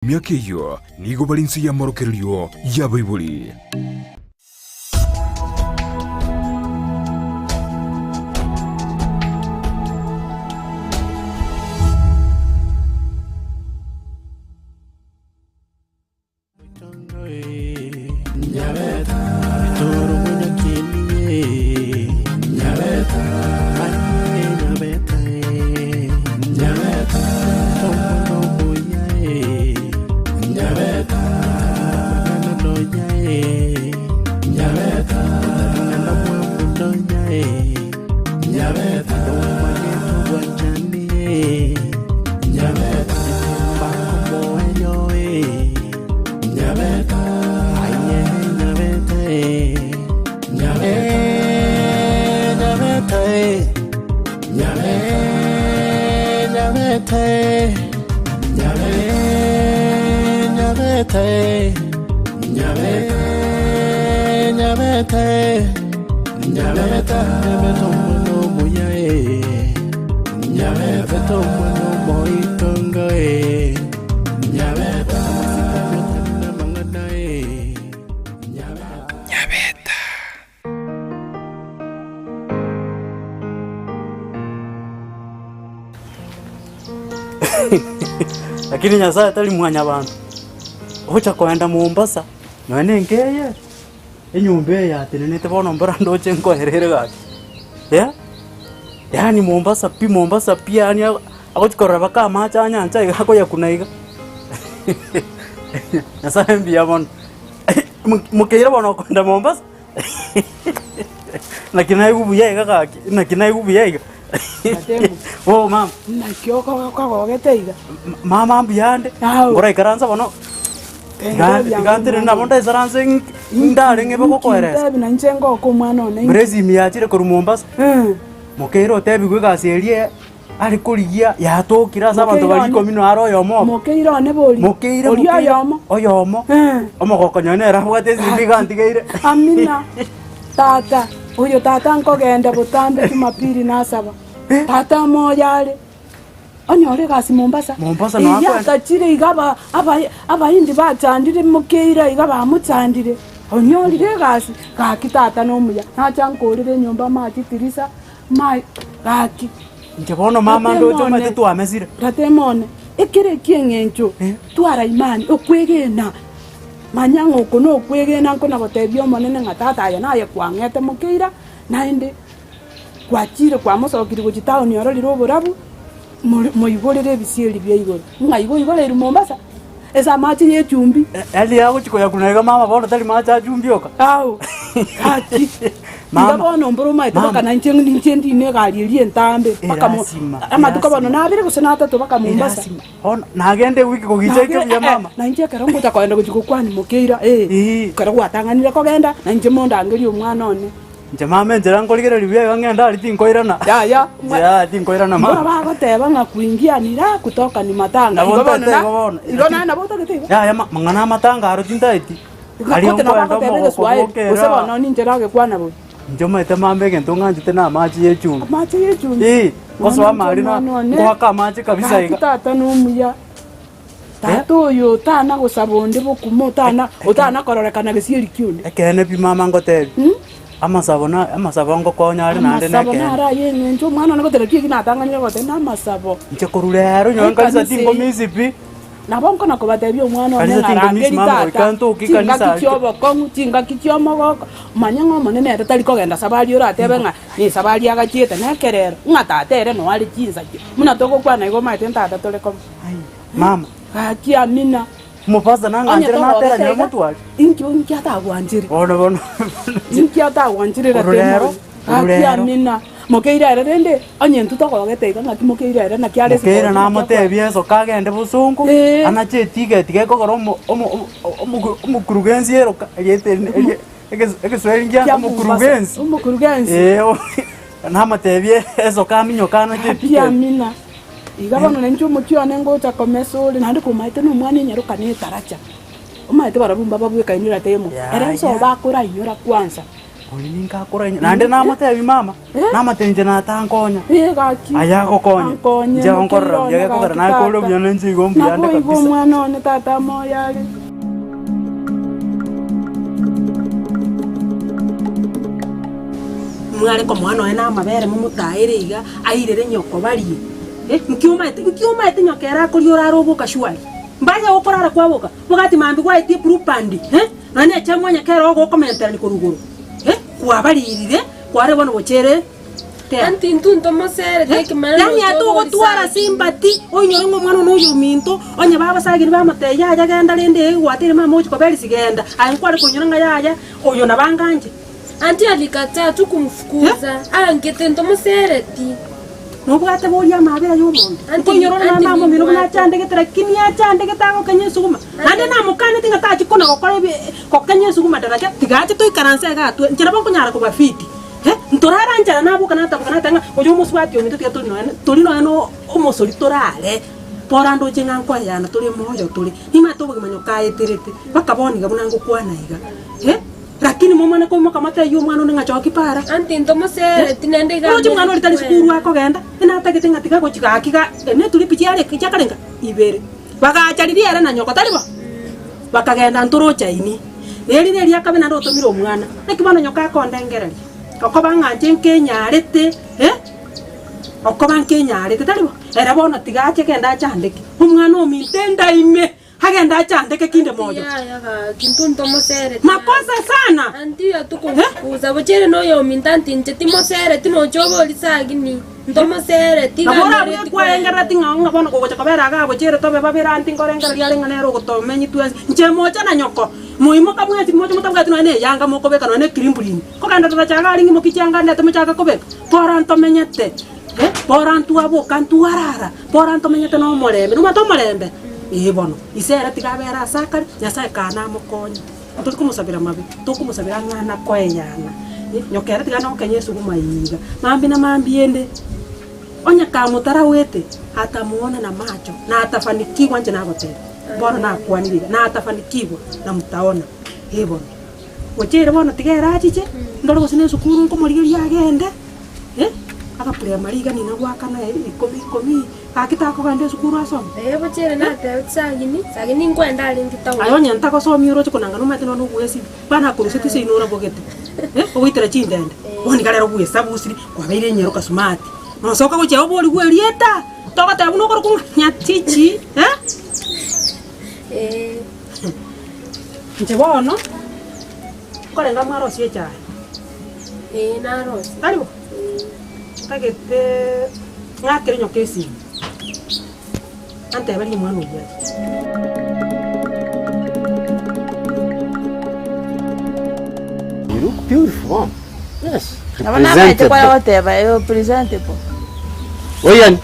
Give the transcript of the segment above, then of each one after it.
Emiaka eyio nigo bare inse y'amorokererio y'abaibori. Lakini Nyasaye tari mwanyabanto, ogocha kogenda Mombasa, nonya na enka eye, enyomba eye yatenenete bono mbora ndoche nkoerere gaki, eh, yaani Mombasa pi Mombasa pi yaani agochi korora mpaka amache a nyancha iga akoyakuna iga, Nyasaye mbuya mono, mokeire bono okogenda Mombasa. Naki naigwa buya iga gaki, naki naigwa buya iga. Oh mama. Naki okogogete iga? Mama mbuya ande, Ao. nkoraikaransa bono, tiga tiga ntenene nabo ndaisaranse ng'ik ndare ng'ebe gokoeresa. Ntebi na inche ngoka omwana one inki? Mbere esimi yachire korwa Mombasa, Eh. mokeire otebigwe egasi eria are korigia yatokire ase abanto Mokeire baria one. ikomi naro oyomo obo. Mokeire one bori. Mokeire Oria mokeire oyomo. oyomo, Eh. omogoko nonye nere abwate esimi iga antigeire. Amina. Tata, oyo tata nkogenda botambe Jumapili nasaba. Tata moyo are. Onyore egasi Mombasa. Mombasa noyo Eyio akoenda. atachire iga aba aba Abahindi bachandire mokeire iga bamochandire. Onyorire egasi, gaki tata nomuya. Nacha nkorere enyomba amache tirisa, ma gaki. Inche bono mama ndoche omanyete twamesire. Ratema one, ekero eki'eng'encho twara imani, okwegena. Manya ng'a oko nokwegena nkonagotebia Omonene ng'a tata aye naye kwang'ete mokeira, naende gwachire kwamosokirie gochia town ororire oborabu, more moigorere ebisieri bia igoro. Ng'a igo oigoreirwe Mombasa, ase amache ya echumbi. Yaani agochia koyakuna iga mama bono tari mache a chumbi oka. Ao, gaki. Mama, Iga bono mboro omaete mama. mpaka nainche ninche ndine egari eria entambe mpaka mo Erasima, amatuko bono erasima. nabere gose na atato mpaka Mombasa. Erasima. Bono nagende ewiki kogicha Nagere- eke buya eh, eh, mama. nainche ekero ngocha kogenda gochia gokwania mokeira eh, Eeh. ekero gwatang'anire kogenda, nainche mondangerie omwana one. Inche mama enchera nkorigereria buya iga ng'ende aria tinkoirana. Yaya, Inche yaya tinkoirana mboro mama. bagoteba ng'a kuingia ni raha kutoka ni matanga. Nabo Igo bono ntaete na igo bono. igo naye nabo otagete igo. Yaya ma- mang'ana amatanga aro tintaeti. Aria Kote nabo nkoenda agoteba omogoko egeswaeri, gose bwokera. bono ninche nagekwana bobe. Inche omanyete mama egento ng'anchete na amache ya echumbi. Amache ya echumbi. Ee, ngosoa Mwana amari na omwana one. ngoaka amache kabisa Gaki iga. tata nomuya. Tata oyo otana gosaba onde bokuma otana otana kororekana gesieri kionde. Ekeene pi mama ngotebi, amasabo na amasabo ngokonya are naende Amasabo nekeene. naro aye eng'encho omwana one goteba ki eki natang'anire goteba na amasabo. Inche korwa rero nyowe nkanisa Ekanisa eye. tinkomisi pi. Nabo nkona kobatebia omwana one Kanisa ng'a tinkomisi rangeri mama goika tata, ntoke kanisa chingaki aria. chi'obokong'u, chingaki chi'omogoko, manya ng'a Omonene ere tari kogenda sabari oratebe ng'a nesabari agachiete nekerero, ng'a tata ere noyo are chinsa chi. Buna togokwana igo omanyete ntata tore komo. Mama. Gaki amina. Omopastor Onye nang'anchera natera togogete nyawe iga, motware. inki inki atagwanchere? Bono bono. Inki atagwanchere Korwa ratema rero, oyo? korwa Gaki rero. amina. Mokeire ere rende, onye intwe togogete iga ng'aki mokeire ere naki are Mokeire esibori naki akwana. namotebie esoka agende bosongo, Ee. anache etigeti gekogera omo omo omo omokurugensi eroka erieta eri eri eges egeswahili nkia Kia Mombasa. omokurugensi. Omokurugensi. Ee namotebie esoka aminyoke anache Gaki etigeti. amina. Iga bono nainche omochie one ngocha komesa ore, naende komaete na omwana enyaroka na etaracha. Omanyete barabwo mbababwekaine ratemo, ere Yaya. nsobo akorainyora kwanza. Oyo ninkakora inye. Naende namotebi mama, namate inche natankonya. Eh, gaki. Aye agokonye. Ankonye, Inche agonkorera buya mokeire one gekogera gaki nakorire tata. buya nenche igo mbuya ande Nabo igo kabisa. omwana one tata moyo are. Mware komoa nonya na amabere momotaere iga, airere nyoko barie. Eh, nki omaete, nki omaete nyoka ere akoria orare oboka shwari? Mbaye okorara kwaboka, mogati mambia gwaetie blue band, eh, nonya na echang'u onye kero ogokomenterania korwa igoro, eh, kwabaririre, kware bono gochere tea. Anti intwe ntomosereti Eh, ekemana yaani nocha ate ogotwara oborisaki. simbati, oinyore ng'a omwana one oyo ominto, onye babasagiri bamotebia yaya genda rende eh gwateire mama ochi koberisia genda, aye nkware koinyora ng'a yaya, oyo nabo anganche. Anti alikataa tu kumfukuza, aangete ntomosereti. Nobwate boria amabera y'omonto, Anti- nkoinyora ore anti naende amo omino buna nimbwate. achandegete, lakini achandegete agokenya esuguma. Naende namokaneti ng'a tachi kona gokora ebi gokenya esuguma daraja, tiga ache toikaranse iga atwe, inche nabo nkonyara koba fiti. Eh, ntorara nchara naboka nataboka nateba ng'a oyo omosubati ominto tiga tori nonya tori nonya na omosori torare, bora ndoche ng'a nkoeyana tore moyo tore, nimanyete obogima nyoka aeterete, mpaka bono iga buna ngokwana iga, eh. Lakini momanye koimoka motebie omwana one ng'a choki para. Anti ntomosereti naende iga Oroche omwana oria tari amanyete sukuru akogenda, enatagete ng'a tiga gochi gaki ga ene trip chiare chiakarenga ibere. Bagacha riria ere na nyoko tari bo? Bakagenda ntoroche aini. Neri neria akabe naende otomire omwana. Naki bono nyoko akondengereria, okoba ng'a inche nkenyarete eh, okoba nkenyarete tari bo? Ere bono tiga ache genda achandeke, omwana ominto enda ime. Agende achandeke kinde moyo. Yaya gaki intwe ntomosereti. Makosa sana. Anti atukumfukuza bochere noyominto anti inche timosereti nocha obori sagini ntomosereti Nabo orabue kwaengerera ting'ao ng'a bono kogocha kobera igaa bochere tobe babere anti nkorengereria are ng'a nere ogotomenyi twensi inche mocha na nyoko moimoka mwensi moche motabwati nonya na eyanga mokobeka nonya na ekirimbrini kogenda toracha iga aria ng'imoki chianga ndete mochake kobeka bora ntomenyete eh bora ntwaboka ntwarara Bora ntomenyete nomorembe, nomanyete omorembe? Ee bono, ise ere tiga abere ase akare, Nyasae kaa namokonye. Ntori komosabera mabe, tokomosabera ng'a nakoeyana. Nyoka ere tiga nokenya esuguma iga, mambia na mambia ende, onye kamotarawete, atamuona na macho, na atafanikigwa inche nagotebia, bono nakwanire iga, na atafanikigwa, na mtaona. Ee bono. Gocha ere bono tiga ere achiche, ndore gose na esukuru nkomorigeria agende. Agapurema rigani na goakana ikomi ikomi, gaki takogenda esukuru asome. Ee bochere natebeti sagini, sagini nkwenda arenge town. Aye onye ntagosomia oroche konanga nomanyete nonya nogwesibia, bana akorusetie seino orabogete, ogoitera chindende, bono iga rero bwesabusiri, kwabeire enyaroka smart, nosoka gochia oborigwe erieta, togoteba buna okorokwa ng'a nyatichi eh. Ee. Inche bono, nkorenga mwarosie echae. Ee narosie. Tari bo? Ntagete ng'akere nyoka esimi, anteberie omwana oyio achiche. You look beautiful, mom. Yes. Nabo namaete Representable. kwaya goteba eh, presentable. Oyani.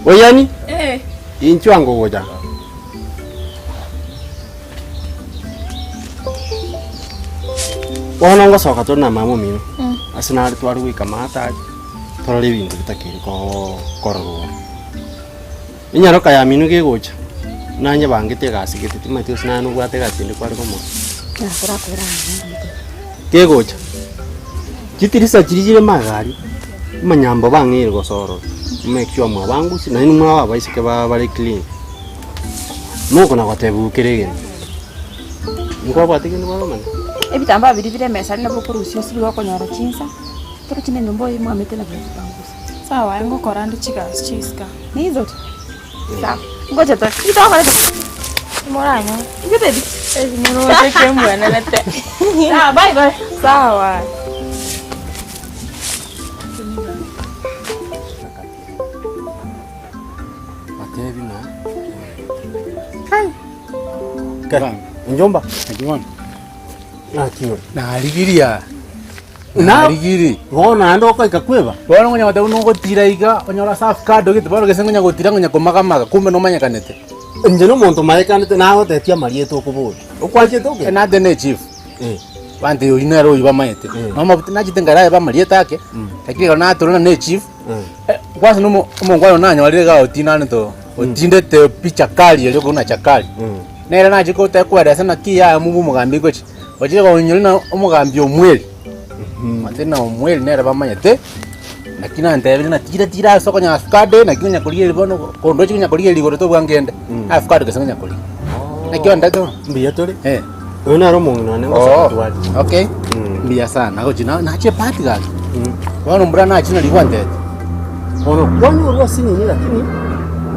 Oyani. Eh. Inchwo ango gocha. Bono ngosoka tore na mama omino, ase nare tware goika maate aria, torore ebinto bitakeire koo kororwa. Enyaroka yamino gegocha, nanye bangete egasi gete timanyeti gose naye nobwate egasi ende kware komoa. Kegocha, chitirisa chiria chire magega aria, amanyambo bang'eire gosorora, make sure mwabangusia, naende mwaba abaiseke ba bare clean. Mokona gotebigwa kera egento. Nkwabwate kende kwaromanya? Ebitambaa biria bire emesa nabo okorusia ase igo okonyora chinsa, torochi na enyomba oye mwamete nabo ebipangusa. Sawa aye ngokora ande chigasi chisika. Nizo sawa ngocha tore inki tokorete Moranyore. Inki baby? Noroche kembwenerete. Sawa bye bye. Sawa. Batebi ng'a Kai, Njomba. Naki ore? Narigiria. Na- Narigiri. Bono naende okoika kweba. Bono ngonya goteba buna ogotira iga, onyore ase avocado gete bono gese ngonya gotira ngonya komagamaga kumbe nomanyekanete. Inche nomonto omanyekanete nagotetia amarieta okoboria. Okwanchete oke? Nate ne chief. Eh. Bante oyio nere oyio bamaete. Nomabuta nachete nkaraeba amarieta ake, lakini ekero natorana ne chief, Kwanza nomo omongwana one nanyorire iga otindanete oo, otindete picha kali erio korwa na chakari. Nere nachia goteba koeresa naki yaya mobe omogambi gochia. Bachire konyora na omogambi Omweri, omanyete na Omweri nere bamanyete, naki nantebirie ng'a tira tira ase okonyora afukado eye naki onya korigereria bono kondoche konya korigereria igoro tobua ngende, afukado gose konya koria. Naki ondete bono? Mbuya tore. Eh. Oyo nere omong'ina one Oo, okay, mbuya sana agochi na nachie party gaki. Bono mbura nachie nari gwantebia. Bono kwanyorwa ase nini lakini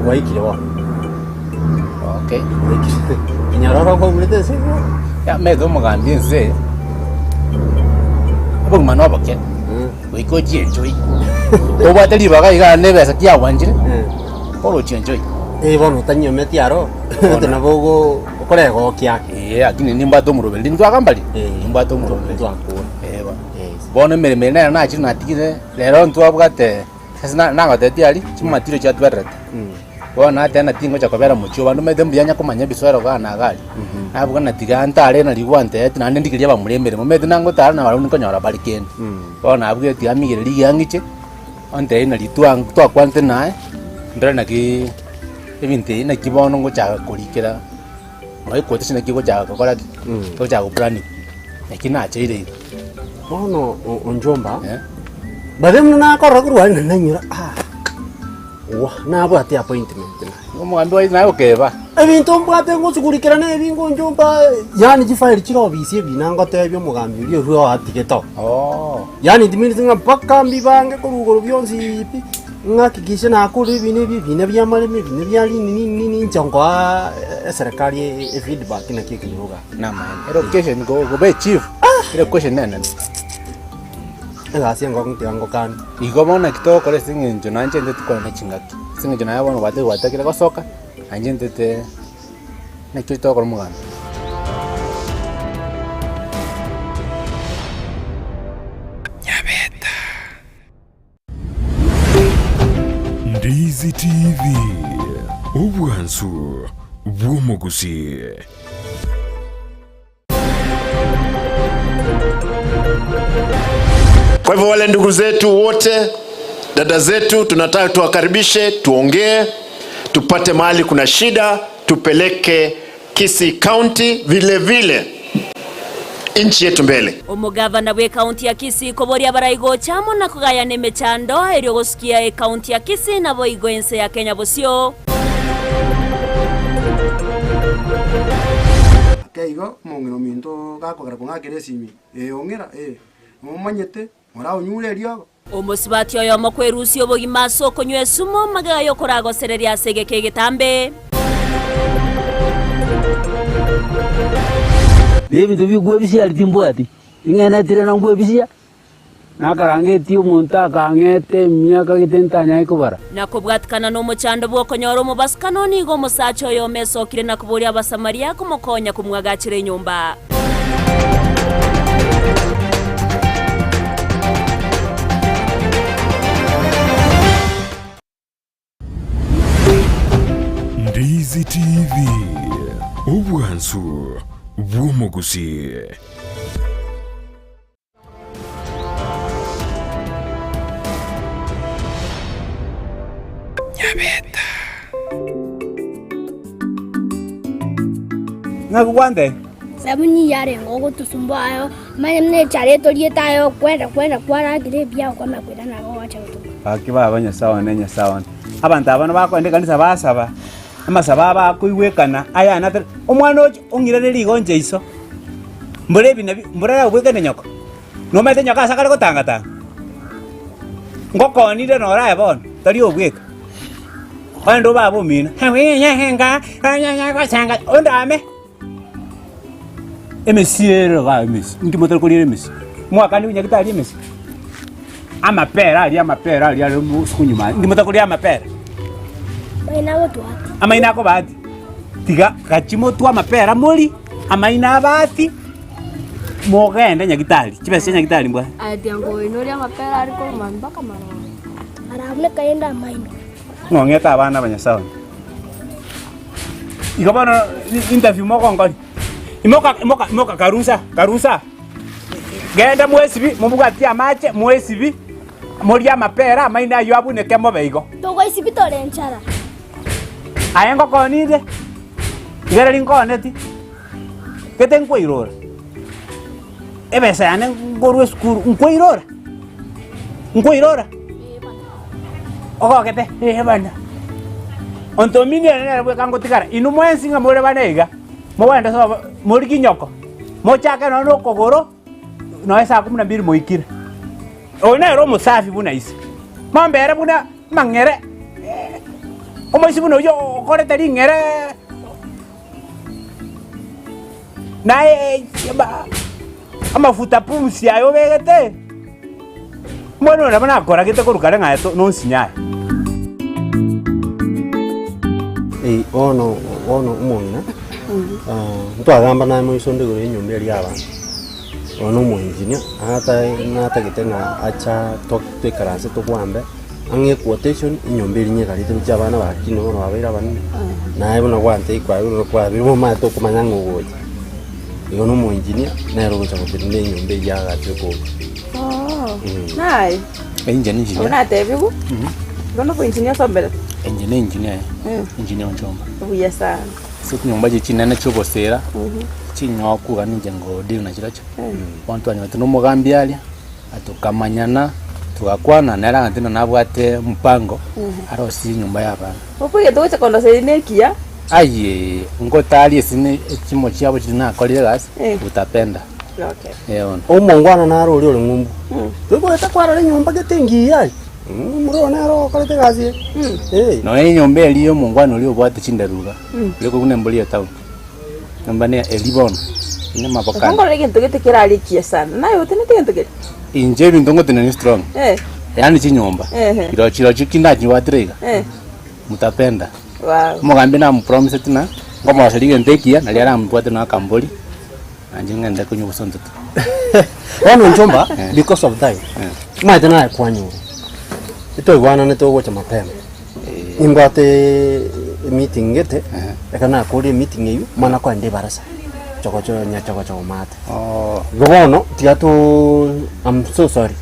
gwaikire bono. Okay. Gwaikire. Enyororo kwaurete ase igo. Yamete omogambi ense, obogima na oboke, goika ochienchoi. Obwate ribaga iga na ebesa kiagwanchire, bono ochienchoi. Eh, bono otanyometi aro, ete nabo ogo okoregokia ake. Eeh, lakini nimbwate omoroberi, ntwagamba ri? Nimbwate omoroberi. Ntwakora. Eh bono. Bono emeremo eye nere nachire natigire, rero ntwabwate ase na nagotetia aria, chimatiro chiatwererete. Bono nateba ng'a tingocha kobera mochie oo, abanto omanyete mbuya onye komanya ebisoero iga na iga aria. Naboka ng'a tiga ntare nari gwantebetie naende ndigerie abamura emeremo, omanyete nangotara nabarabwo nkonyora bare kende. Bono nabwire tiga migere rigiya ng'iche, ontebie nari twa twakwanete naye, ndore naki ebinto ebi naki bono ngochaka korikera nonya equotation naki gochaka gokora ki, gochaka goplani, naki nacheire iga. Bono onchomba, baria buna nakorora korwa aria nainyora ah. Owa, nabwate appointment naye. Omogambi oye naye okeba. Ebinto mbwate ngosugurikera na ebi ngonchomba, yaani chifaili chire ofisi ebi nangotebia omogambi oria orue oatigete oo. Oh. Yaani it means ng'a mpaka mbibange korwa igoro bionsi pi, ng'akikishe nakorire ebi na ebi, ebi na biamaremo, ebi na bia nini nini nini inche nkoa eserekari efeedback naki ekenyoro igaa. Namaene. Elocation go gobe chief, elocation nenene. Egasi enkong'u tiga ngokanie. Igo bono naki togokora ase eng'encho nainche ntete kwane chingaki, ase eng'encho naye bono gwatebire gwatakire gosoka, nainche ntete naki togokora omogambi. Nyabeta. Ndizi TV, obwansu bw'omogusii. Kwa hivyo wale ndugu zetu wote, dada zetu, tunataka tuwakaribishe, tuongee, tupate mahali kuna shida, tupeleke Kisii County vile vile nchi yetu mbele. Omogavana bw'ekaunti ya Kisii koboria abarai gocha amo na kogayana emechando erio gosukia ekaunti ya Kisii naboigo ense ya Kenya bosio. Ake igo omong'ina ominto gakogera kong'akera esimi, ee ong'ira, ee, nomanyete, moraonyure eriogo. Omosubati oyomo kwerusia obogima ase okonywa esumo magega y'okoragosereria ase egeka egetambe. Na ebinto bikwebisia aria timbwati, ning'enetire na nkwebisia, nakarangetie omonto akang'eta emiaka gete ntanyare kobara. Na kobwatikana nomochando bw'okonyora omobasukano, nigo omosacha oyomo esokire na koboria Abasamaria komokonya komwagachera enyomba. Ndizi TV, obwansu bw'omogusii. Nyabeta. Ng'aki gwante? Sabuni yarenge ogotusumbua aye, manye buna echara etoriete aye okwenda kwenda kwaragera ebiago kwamanya koirana nabo gwacha gotuka. Gaki baba Nyasae one, Nyasae one, abanto aba nabakoenda ekanisa basaba, amasabo abo akoigwekana ayane atari, omwana oche ong'irane rigoncha iso, mbora ebi nabi, mbora yagobwekania nyoko, nomanyete nyoko ase akare gotanga tanga, ngokonire noro aye bono, tari obweka, ogende baba omino, ondame. Emesie ere igaa emesie, inki motari koriera emesie? Mwakani nyagetari emesie? Amapera aria amapera aria are mosuku nyuma aria, inki motari koria amapera? Maina agotwati. Amaino akobati, tiga gachie motwe amapera morie, amaino abati, mogende nyagitari, chibesa chia nyagitari mbwate. Aye tiango oino oria amapera are korwa mpaka marogo. Arabuneka ende amaino. Ng'ong'ete abana ba Nyasae one. Igo bono interview mogonkori, imoka imoka imoka karusa karusa, genda mwesibi mobwatie amache mwesibi, morie amapera amaino aywo abuneke mobe igo. Togoisibi tore enchara. Aye ngokonire, iga riria nkoneti, gete nkwairora. Ebesa yane nkorwa esukuru, nkoirora? Nkoirora? Ogogete? Ee bana. Ontomini ere nere bweka ngotigara, inwe mwensi ng'a more bane iga, mogende sobo morigie nyoko, mochake nonye na okogoro, nonye saa kumi na mbili moikire. Oyo nere omosafi buna ise, mombere buna amang'ere, omoisia buna oyio okorete ring'ere. Naye amafuta pumsi aye obegete, mbwenu oyo nabo nakoragete korwa kare ng'a aye nonsinye aye. Ei, bono bono omong'ina, ntwagamba naye moisonde igoro y'enyomba eria y'abanto, oyo na omoengineer, ata natagete ng'a acha to toikaranse togwambe. Ang'e equotation, enyomba eria nyegarete gochia abana bakine bono babeire abanene, naye buna gwantebia kwabire kwabire omanyete okomanya ng'a ogocha. Igo na omoengineer, nere ogocha gotenena enyomba eywo agachire kobucha. Oo, naye Inche ne engineer. Nabo natebiwu, igo nobo engineer osomberete? Inche ne engineer, engineer onchomba. Buya sana. Ase chinyomba echi chinene chia obosera, chiny'oku iga ninche ngo deal nachirochio. Bono twanyorete na omogambi aria. Tokamanyana, togakwana, nere agantebia ng'a nabwate omopango arosie enyomba y'abana. Okoigete gocha kondoseria nekiya. Ayee, ngotaria ase ne echimo chiabo chiria nakorire egasi, utapenda. Okay. Eh bono. Omongwana naro oria ore ng'umbu. Togoeta kwarora enyomba gete engiya aye, omomura oyo nere okorete egasi eye. Eh. Nonya enyomba eria ya omongwana oria obwate chinderu iga, oria korwa buna embori etown. Nyomba ne eria bono, ine amaboko ane. Nkorora egento gete kerare ekiya sana, naye otenete egento keria? Inche ebinto ngotenenia strong, Eh. yaani chinyomba, Ehe. chirochio chirochio ki ndachibwatire iga, Eh. mutapenda. Wow. Omogambi namopromiseti ng'a nkomoroseria egento ekiya, naria arambwate na akambori, nainche ng'ende konywa obosonsoto. Bono nchomba, because of time, omanyete naye kwanyora, etoigwananete ogocha mapema. Nimbwate emeeting gete, ekero nakorire emeeting eywo, mana kogenda ebarasa, chogocho nyachogocho omate. Igo bono, tiga too I'm so sorry,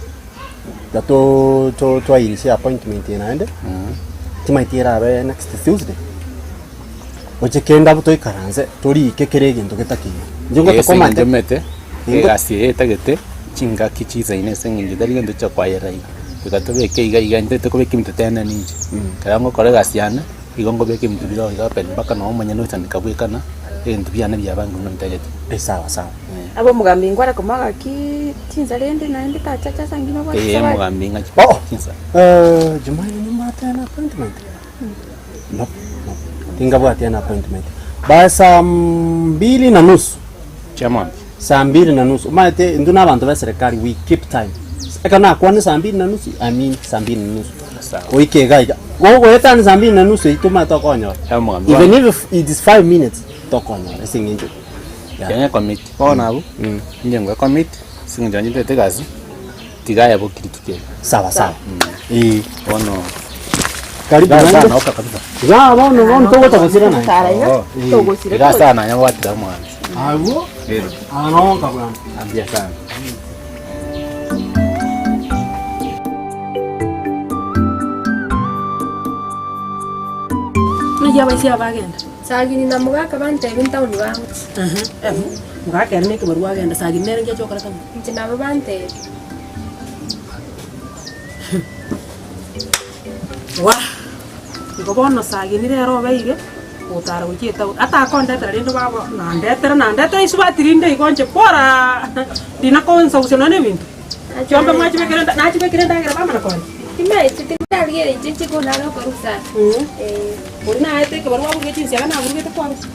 tiga too to twairishe appointment eye naende, timaeti erabe next Tuesday, gochia kende abwo toikaranse, torike kera egento getakeire. Inche Ase eng'encho ngotokomate, omanyete, Ingo- egasi eye etagete chingaki chisaine ase eng'encho tari gento chia kwayerera iga. Goika tobeke iga iga intwe tokobeka ebinto tenene inche. Ekero ngokora egasi yane, igo ngobeka ebinto bire oo iga open mpaka nonye omonyene oisanekaa bwekana, ebinto biane biabangire buna ntagete. Sawa sawa. Abe omogambi inkware komoa gaki chinsa rende naende tachacha ase angina obwate Ee, esabari. omogambi ng'a Oh! chinsa. Jumanne nimbwate an appointment? Nope, nope. Tingabwati an appointment. By saa mbili na nusu. Chia mambia. Saa mbili na nusu. Omanyete intwe na abanto ba serikali we keep time. Ekero nakwane saa mbili na nusu, I mean saa mbili na nusu. Oike iga iga. Gogoetania saa mbili na nusu eyio tomanyete tokonyora. Even if it is 5 minutes, tokonyora ase eng'encho. Yeah. Kenya commit. Bono abwo, inche ngoe commit, ase eng'encho nanchete egasi, tiga aye bokiri rituko eri. Sawa sawa. Eh. Bono Karibu Iga naende. sana oka kabisa. Iga bono bono togocha gosira naende. Oh. Togosira Iga sana nyabwatira omwana. Abwo. Ano kabwana. Ambia sana. Naki abaisia aba bagenda? Sagini na mogaka bantebia ntaoni bagochia. Mogaka ere nekebarua agenda, Sagini nere nki ache gokora taoni? Inche nabo bantebia. Wah! Igo bono Sagini rero obeire gotara gochia etaoni, atakondetera rende baba nandetera nandetera isubati rinde igo inche bora ndina konsagusia nonya na ebinto. Chiombe mwachibekire enda nachibekire endagera bamana koria. Timaeti tindarigereria inche inche konare gokora usafi. Eh. Oria naete ekebarua aburuge chinsiaga naburugete kwarusia.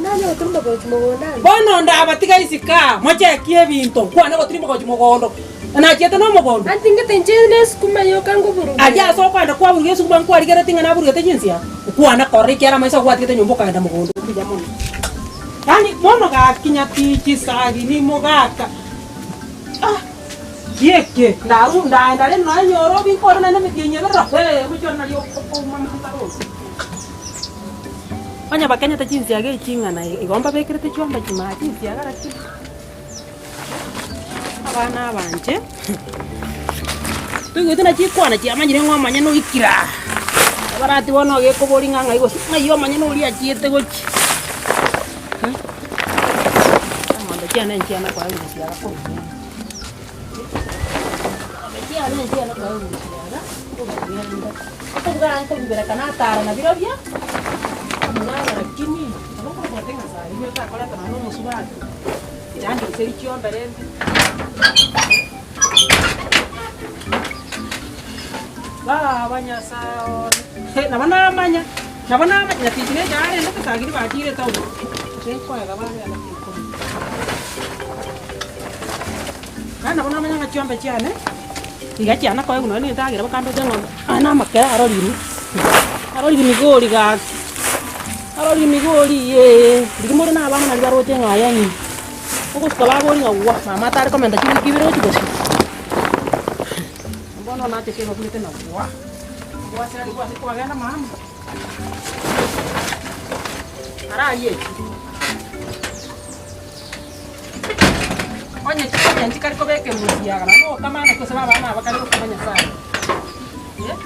Nanye gotirimboka gochia mogondo ande. Bono ndabatiga isiko aa, mochekie ebinto, nkwane gotirimboka gochia mogondo, nachiete nomogondo. Antingete inche nesukuma yoka nkoburugeria. Aria ase okoenda kwaburuga esukuma nkwarigereti ng'a naburugete chinsiaga, nkwane korora ekiagera amaiso ago gwatigete nyomba okagenda mogondo mbuya mono. Yaani bono gaki nyatichi sagini mogaka ah kieke ndaru ndaenda rende nonya nyorobi nkore naende emetienyi ebere hee gochia ore nario okouma ntarochi. Onye bakenyete chinsiaga echi ing'ana igo mbabekerete chiombe chimaa chinsiaga lakini abana abanche toigwete na chikwana chiamanyire ng'a omonyene oikire aa, abarati bono ogekoboria ng'a ng'ai gose ng'ai omonyene oria achiete gochia. Eng'ombe. Chiane nchiana koa egusi iga korwa ng'ende. Ching'ombe chiane nchiana koa egusi iga korwa ng'ende. Okobuga nkobibereka natara nabirobio, omwana lakini nabo nkobogote ng'a saa ime otakoreta nonya na omosubati, chandiseria chiombe rende. Baba Nyasae one, nabo namanya, nabo namanya nyatichi na echaye arendete sagiri bachire etown, tinkoega bagenda tinkomanya. Yaani nabo namanya ng'a chiombe chiane, iga chiana koegwa nonye na endagera bakandoche ng'ombe, nonya na amakere arorire, arorire migori gaki, arorire migori iyee, riria more na abana naria baroche ng'a aye ng'ina, ogosuka baboria ng'a gwa, mama atare komenta chiwiki ibere gochia gosio. Bono nachete ebabwete na gwa, gwasira gwase kwagenda mama, ararie echiro. Onye onye nchikari kobeka eruoti yaga, nonya ogokamana gose abana aba bakare gokama Nyasaye. Eh.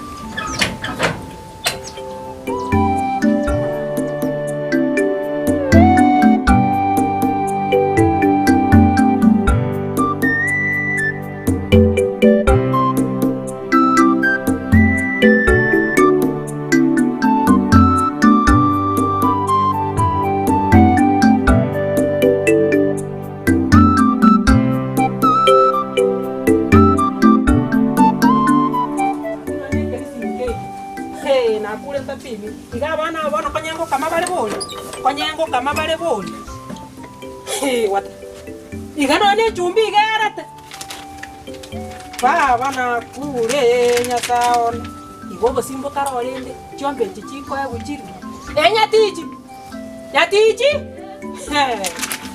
Nakure ntatimi. Iga abana aba bono konya ngokama bare bori, konya ngokama bare bori. Iga nonya na echumbi iga erete. Baba nakure Nyasae one. Igo obosimbo kare orende, chiombe echi chikoegwa chiria. Enyatichi! Nyatichi!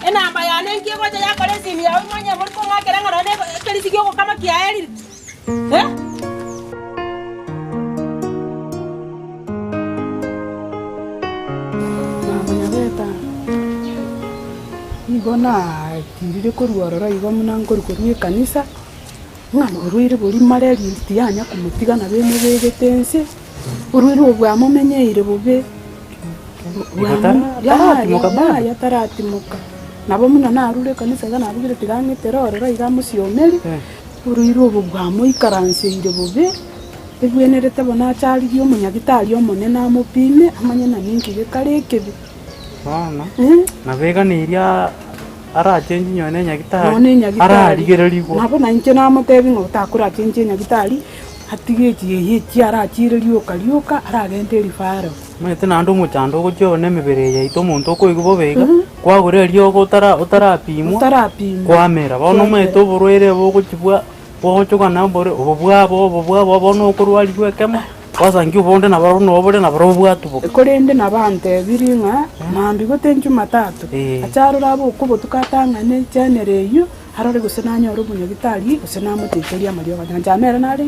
Enamba yane nki egocha yakora esimi yao imanye mori kong'akera ng'a nonye ekerisi gi'ogokama kiaerire. Eh? Mama Nyabeta, nigo natirire korwa ororo igo buna nkorwa korwa ekanisa, ng'a orwaire boria malaria tiyanya komotiga nabo emobegete inse, orwaire obo bwamomenyeire bobe, Igo tara- taratimoka bado? yaya taratimoka. Nabo buna narure ekanisa iga nabugire tiga ang'etere ororo iga amosiomerie, orwaire obo bwamoikaranseire bobe. Ebwenerete bono acharigie omonyagitari omonene amopime, amanye na ninki gekare ekebe. Bono Eh. nabo eganeirie arachenji nonye na enyagitari, Nonye enyagitari. ararigererigwa. Nabo nainche namotebi ng'a otakorachenchia enyagitari, atige echi eyio echi arachire rioka rioka, aragente erifaro. Omanyete naende omochando ogochia obe na emebere eye yaito omonto okoigwa bobe iga, kwagora eriogo otara otarapimwa, Otarapimwa. kwamera. Bono omanyete oborwaire bogochia bwa. Bwogochokana mbore obo bwabo, obo bwabo, obo nokorwarigwa ekemo, gwasangia obonde nabarobwo nobore nabarobwo bwatuboka. Korende nabantebirie ng'a mambia gose Jumatatu, Eh. ache arore abe okobotuko atang'ane echenero eyio, arore gose nanyore omonyagitari gose namochecherie amariogo. Nyanchama ere nare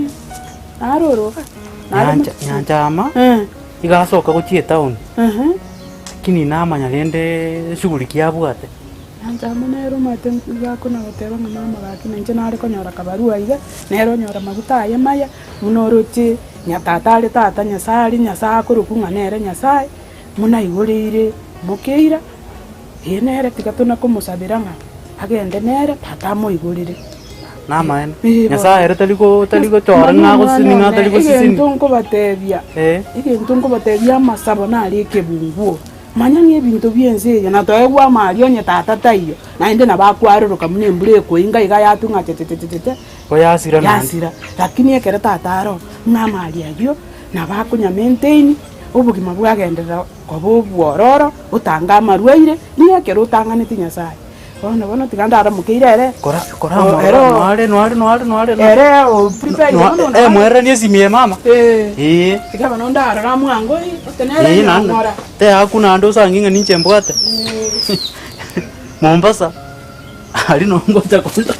naroro iga, nare Nyancha Nyanchama, iga asoka gochia etown, lakini namanya rende shughuli ki abwate. Nyanchama nere omanyete iga akona goteba ng'a mama gaki na inche nare konyora kabarua iga, nere onyora maguta aye maya, buna oroche nyatata are tata Nyasaye aria Nyasaye akorokwa ng'a nere Nyasaye, buna aigoreire mokeira, eye nere tiga tona komosabera ng'a agende nere tata amoigorere. Namaene, Eh, bono. Nyasaye ere tari go tari gochora Mani ng'a omwana agoseseni ng'a one, tari goseseni. egento nkobatebia, Eh. egento nkobatebia amasabo nare ekebunguo. Manya ng'a ebinto bi'ense eye natoegwe amari onye tata taiyo, naende nabo akwaroroka buna embura ekoinga iga yatwa ng'a chechechecheche, Ko yasira naende. yasira. Lakini ekero tata aro, ng'a amari ayio nabo akonya maintain, obogima bwagenderera koba obwororo, otanga amarwaire, nigo ekero otang'aneti Nyasaye. Bono bono tiga ndaramokeire ere, Kora kora o- amorora ere o- noare noare noare noare ere o prepare bono Eh mwereranie esimi eye mama. Eh. Eeh. Tiga bono ndarora mwango ii, ote nere Eeh naende nyang'ora. teaku naende osange ng'a ninche mbwate. Mombasa, aria noo ngocha konda.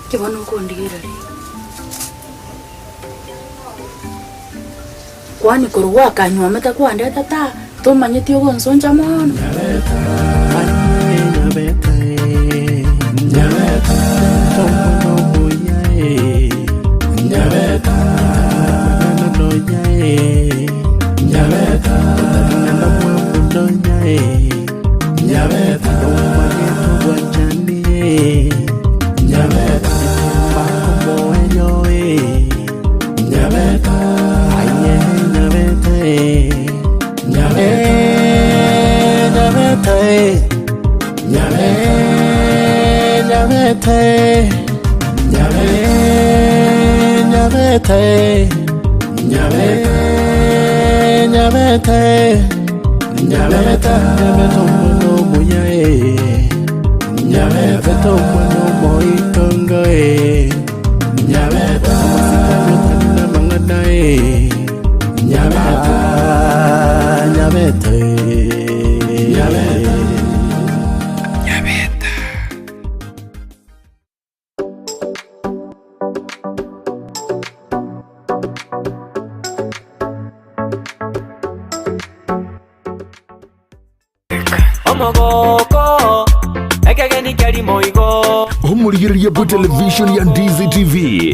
Ki bono okondigereria? Kwani korwa gwakanywomete kwandeta ta tomanyeti ogonsoncha mono? Omogoko, ekegeni keri moigo. Omorigereria bwe television ya Ndizi TV.